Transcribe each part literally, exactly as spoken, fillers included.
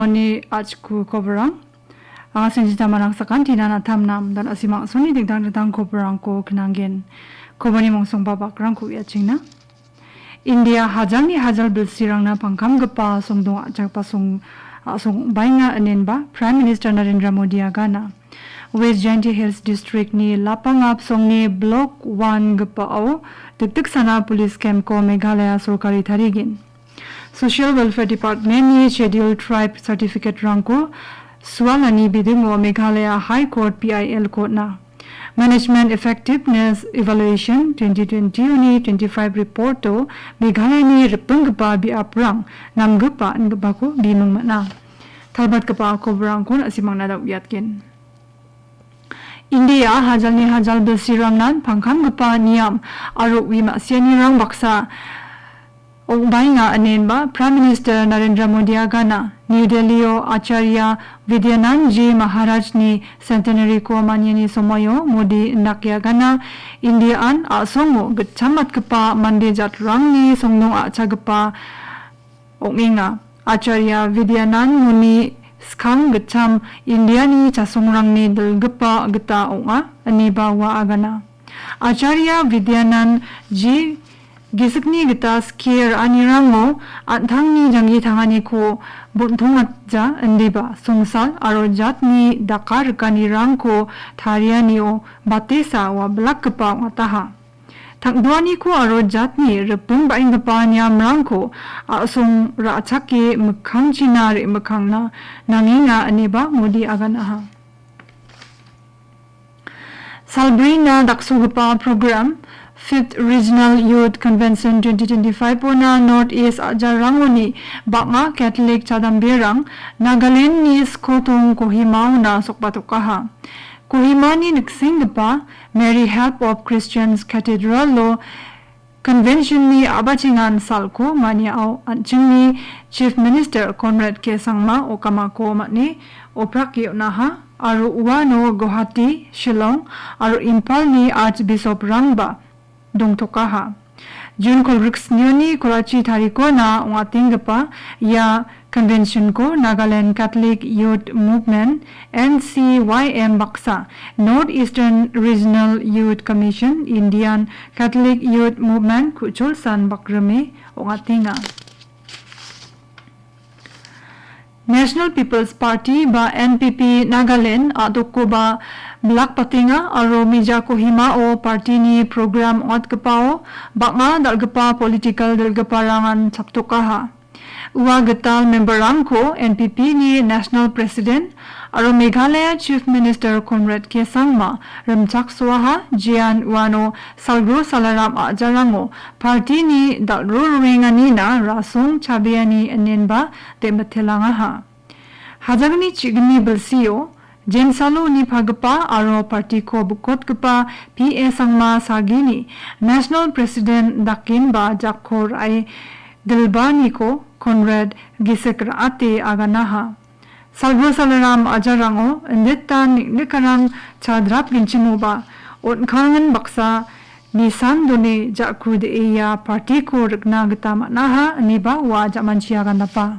Oni achku koborang. Anga senjita manang sakan tina natam nam dan asimang soni dingtang dingtang koborangko kenanggen. Koborni mongsongba bakrangko uiachengna. India hajalni hajal bilsirangna pangkamgipa songdong a·chakba song, a-, song baenga inenba Prime Minister Narendra Modi agana. West Jaintia Hills District-ni Lapangap songni Block one gipao dikdiksana police camp-ko Meghalaya sorkari tarigen. Social Welfare Department-ni Scheduled Tribe Certificate-rangko sualani bidingo Meghalaya High Court P I L-ko on·a. Management Effectiveness Evaluation twenty twenty-oni twenty-five report-o Meghalayani ripenggipa biaprang namgipa ingipako bimung man·a. Talbatgipa koborangkon asimangna da·uiatgen. India hajalni hajal bilsirangnan pangkamgipa niam aro ui ma·sianirang baksa ong·baenga inenba Prime Minister Narendra Modi agana. New Delhi-o Acharya Vidyanand Ji Maharajni centenary-ko maniani somoio Modi indake agana, Indiaan a·songo gitchamatgipa mande jatrangni songnong a·chagipa ong·enga. Acharya Vidyanand Muni skang gitcham Indiani chasongrangni dilgipa gita ong·a, ineba ua agana. Acharya Vidyanand Ji gisikni gita skie ra·anirango an·tangni janggi tanganiko bon·tongatja indiba songsal aro jatni daka rikanirangko tarianio batesa ua bilakgipa ong·ataha. Tangdoaniko aro jatni ripeng ba·enggipa niamrangko a·song ra·chake mikkangchina re·mikkangna nangenga ineba Modi aganaha. Salbrina daksogipa program, Fifth Regional Youth Convention twenty twenty-five-ona North East a·jarangoni bang·a Catholic chadamberang Nagalandni skotong Kohimaona sokbatokaha. Kohimani niksenggipa Mary Help of Christians Cathedral-o Convention-ni a·bachengan salko maniao an·chingni Chief Minister Conrad K Sangma okamako man·e oprake on·aha aro uano Guwahati, Shillong aro Imphal-ni Archbishop-rangba dongtokaha. June kolgriksnioni Karachi tarikona ong·atenggipa ia Convention-ko Nagaland Catholic Youth Movement, N C Y M baksa, North Eastern Regional Youth Commission, Indian Catholic Youth Movement ku·cholsan bakrime ong·atenga. National People's Party ba N P P Nagaland a·dokkoba bilakbatenga aro mija Kohimao party-ni program ong·atgipao bang·a dal·gipa political dilgiparangan chaptokaha. Ua gital member-rangko N P P-ni National President aro Meghalaya Chief Minister Conrad K Sangma rimchaksoaha, jean uano Salgro Salaram a·jarango party-ni dal·ro roenganina rasong chabeani inenba demitelangaha. Hajalni chigni bilsio, jensalo nipagipa aro party-ko bukotgipa P A Sangma sagini National President dakenba jako ra·e dilbaniko Conrad gisik ra·ate aganaha. Salgro Salaram a·jarango inditan nik·nikarang chadrap ginchimoba on·kangen baksa nisan done ja·ku de·e ia party-ko rikna gita man·aha, ineba ua ja·manchi agandapa.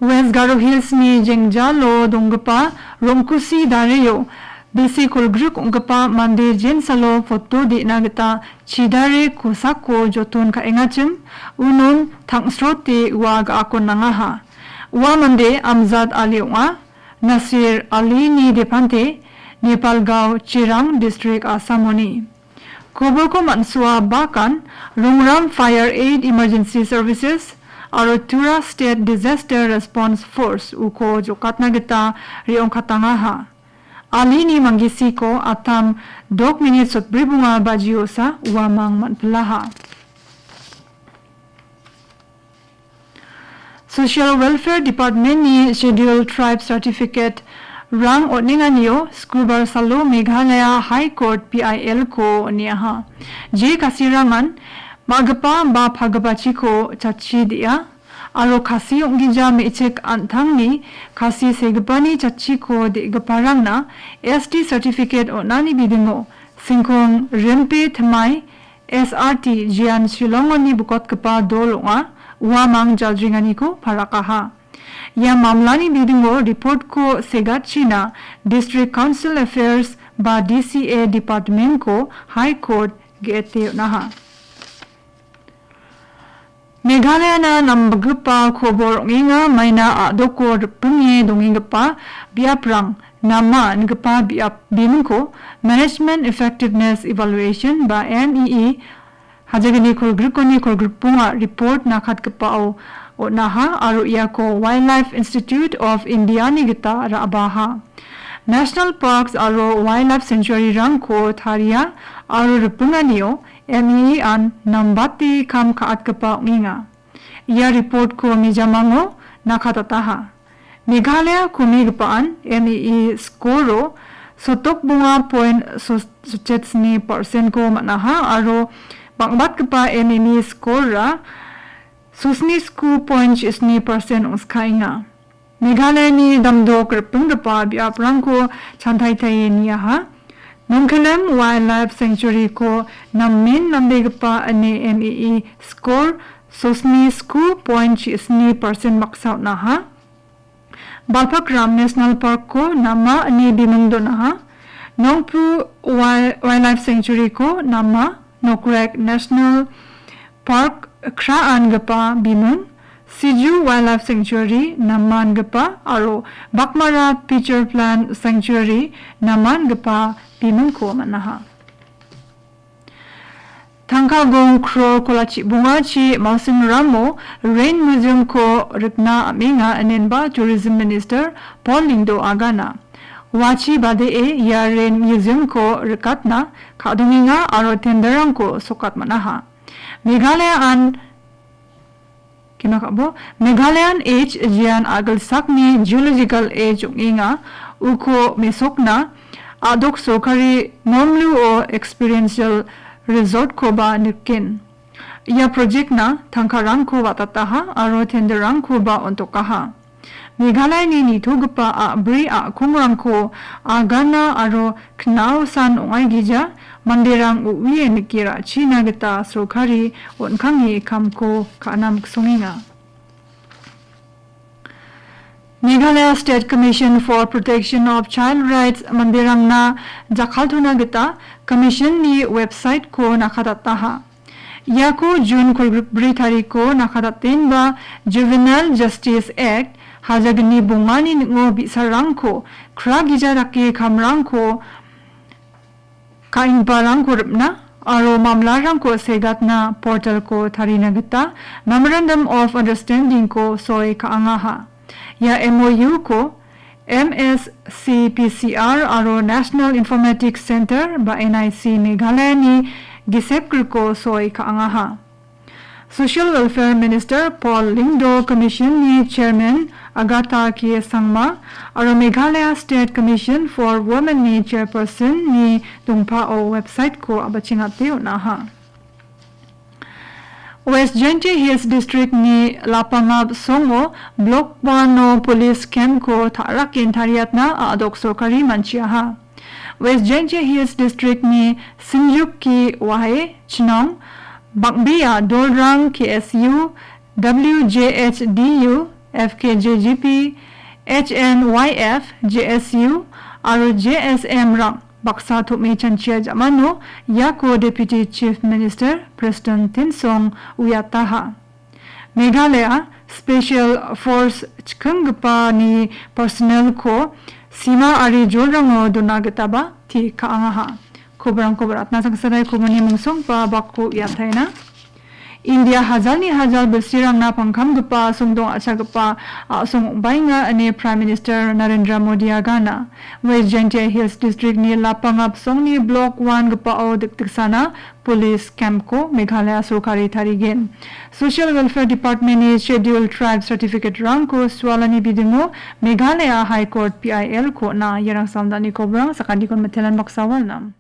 West Garo Hills-ni jengjalo donggipa Rongkusi Dareo bilsi kolgrik ong·gipa mande jensalo photo de·na gita chidare kosako joton ka·engachim, unon tangsrote ua ga·akon nangaha. Ua mande Amjad Ali ong·a, Nasir Ali-ni depante, Nepalgao, Chirang District, Assamoni. Kobolko man·soa bakan, Rongram Fire Aid Emergency Services aro Tura State Disaster Response Force uko jokatna gita re·ongkatangaha. Alini manggisiko atam dok minit sotbri bonga bajiosa uamang man·pilaha. Social Welfare Department-ni Scheduled Tribe Certificate rang on·enganio Skubar salo Meghalaya High Court P I L-ko on·eaha. Je Kasirangan ma·gipa ba pagipachiko chatchi de·a aro Kasi ong·gija me·chik an·tangni Kasi segipani chatchiko de·giparangna S T certificate on·ani bidingo Singkong Rimpe Timai, S R T Jian Shillongoni bukotgipa dol ong·a. uamang jaljringaniko palakaha. Ia mamlani bidingo report-ko segatchina District Council Affairs ba D C A Department-ko High Court ge·ete on·aha. Meghalayana namgipa kobor ong·enga, maina a·doko ripinge dongenggipa biaprang nama ingipa biap bimingko Management Effectiveness Evaluation ba M E E hajagni kolgrikoni kolgrikbonga report nakatgipao on·aha aro iako Wildlife Institute of India-ni gita ra·baha. National Parks aro Wildlife Sanctuary-rangko taria aro ripinganio M E E-an nambate kam ka·atgipa ong·enga. Ia report-ko mijamango nakatataha. Meghalaya komigipaan M E E score-o sotokbonga point sotchet sni percent-ko man·aha aro bang·batgipa M E E score-ra sosni sku point sni percent ong·skaenga. Meghalayani damdok ripinggipa biaprangko chantaitaie niaha. Nongkelem Wildlife Sanctuary-ko namen nambegipa ine M E E score sosni sku point sni percent baksa on·aha. Balpakram National Park-ko nama ine biming donaha. Nongpu Wild-, Wildlife Sanctuary-ko nama, Nokrek National Park kra·angipa biming, Siju Wildlife Sanctuary namangipa aro Bakmara Feature Plant Sanctuary namangipa bimingko man·aha. Tangka gong crore kolachi bongachi Mausim Ramo Rain Museum-ko rikna am·enga inenba Tourism Minister Paul Lyngdoh agana. Uachi badee ia Rain Museum-ko rikatna ka·dongenga aro tender-rangko sokat man·aha. Meghalaya an Kima ka·bo, Meghalayan age jean agilsakni geological age ong·enga, uko mesokna a·dok sorkari Momlu-o Experiential Resort-koba niken. Ia project-na tangkarangko watataha aro tender-rangkoba on·tokaha. Meghalayani nitogipa a·bri a·kongrangko agana aro knaosan ong·aigija manderang uie nike ra·china gita sorkari on·kange kamko ka·na miksongenga. Meghalaya State Commission for Protection of Child Rights manderangna jakkaltona gita Commission-ni website-ko nakatataha. Iako June kolgrikbri tariko nakatatenba Juvenile Justice Act, hajagni bongani ning·o bi·sarangko kra gija dake kamrangko ka·enggiparangko ripna aro mamlarangko segatna portal-ko tarina gita Memorandum of Understanding-ko soi ka·angaha. Ia M O U-ko M S C P C R aro National Informatics Center ba N I C Meghalayani gisepgriko soi ka·angaha. Social Welfare Minister Paul Lyngdoh, Commission-ni Chairman Agatha K Sangma aro Meghalaya State Commission for Women-ni Chairperson-ni dongpao website-ko a·bachengate on·aha. West Jaintia Hills District-ni Lapangap Songo Block one-o police camp-ko ta·raken tariatna a·dok sorkari manchiaha. West Jaintia Hills District-ni Sinjuki Wahai Chinong bang·bea dolrang K S U, W J H D U, F K J G P, H N Y F, J S U aro J S M-rang baksa tom·e chanchia jamano iako Deputy Chief Minister Prestone Tynsong uiataha. Meghalaya Special Force chikinggipani personnel-ko sima ari jolrango dona gitaba ti ka·angaha. Kobrangko ratna sangsarai komani mungsongba bakko uiataina. India hajalni hajal bilsirangna pangkamgipa songdong a·chagipa a·song ong·baenga ine Prime Minister Narendra Modi agana. West Jaintia Hills District-ni Lapangap Songni Block one gipao dikdiksana police camp-ko Meghalaya sorkari tarigen. Social Welfare Department-ni Scheduled Tribe Certificate-rangko sualani bidingo Meghalaya High Court P I L-ko on·a. Iarang samdani kobrang sakantikon mitelan baksa walnam.